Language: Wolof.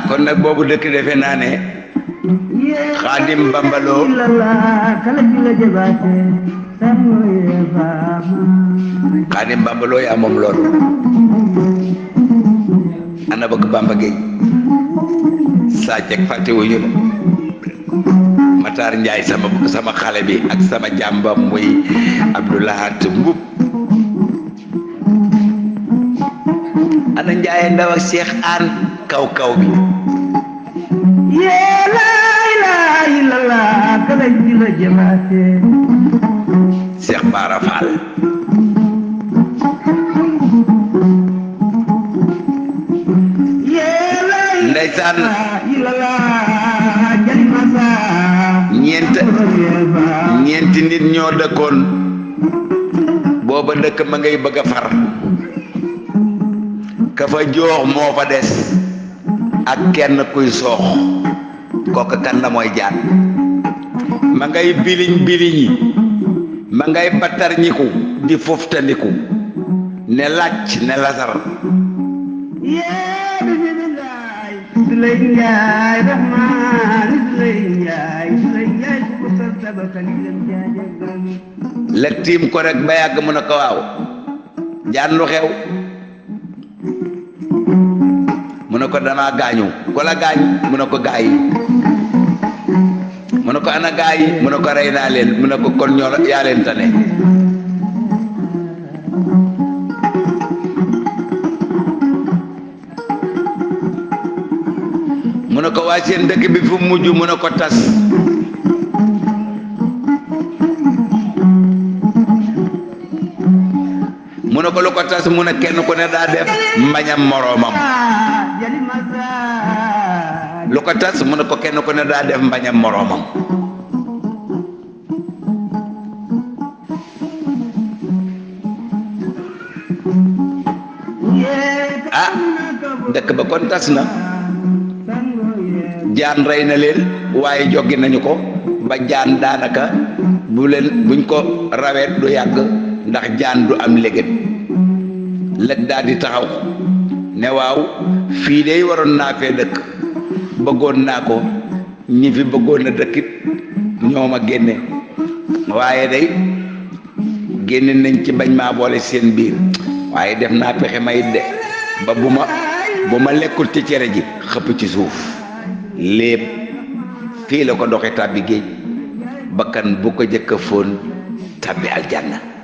kon nag boobu dëkk defe naa ne Xaadim Bambaloo Xaadim Bambaloo yaa moom loolu ana bëgg Bamba Géey saa ceg fàttewuñu la Matar Njaay sama xale bi ak sama jàmba muy Abdoulahat Mbub ana Njaay ndaw ak Cheikh Aan kaw bi yee laa ilaaha illallaah kala ji la jëmaate Cheikh Bara Fall yee laa ndeysaan ilaaha illallaah jalimasa ñeenti nit ñoo dëkkoon booba dëkk ma ngay bëgg a far ka fa joox moo fa des ak kenn kuy soox kooku kan la mooy jaan ma ngay biliñ ma ngay battarñiku di foftandiku ne làcc ne lasar yee bismillaay Suley Njaay rahmaan Suley Njaay ko sar tabakali lam jaajëgal la tiim ko rek ba yàgg mu ne ko waaw jaan lu xew mu ne ko dama gaañu ko la gaañ mu ne ko gaay yi mu ne ko ana gaay yi mu ne ko rey naa leen mu ne ko kon ñoo yaa leen tane mu ne ko waa seen dëkk bi fu mujj mu ne ko tas mu ne ko lu ko tas mu ne kenn ku ne daa def mbañam moroomam lu ko tas mu ne ko kenn ku ne daa def mbañam moroomam ah dëkk ba kon tas na jaan rey na leen waaye joggi nañu ko ba jaan daanaka buñ ko rawee du yàgg ndax jaan du am léget lëg daal di taxaw ne waaw fii de waroon naa fee dëkk bëggoon naa ko ñi fi bëggoon a dëkkit ñoo ma génne waaye day génne nañ ci bañ maa boole seen biir waaye def naa pexe mayit de ba bu ma lekkul ci cere ji xëpp ci suuf lépp fii la ko doxe tàbbi géej bakkan bu ko jëkk a fóon tàbbi aljanna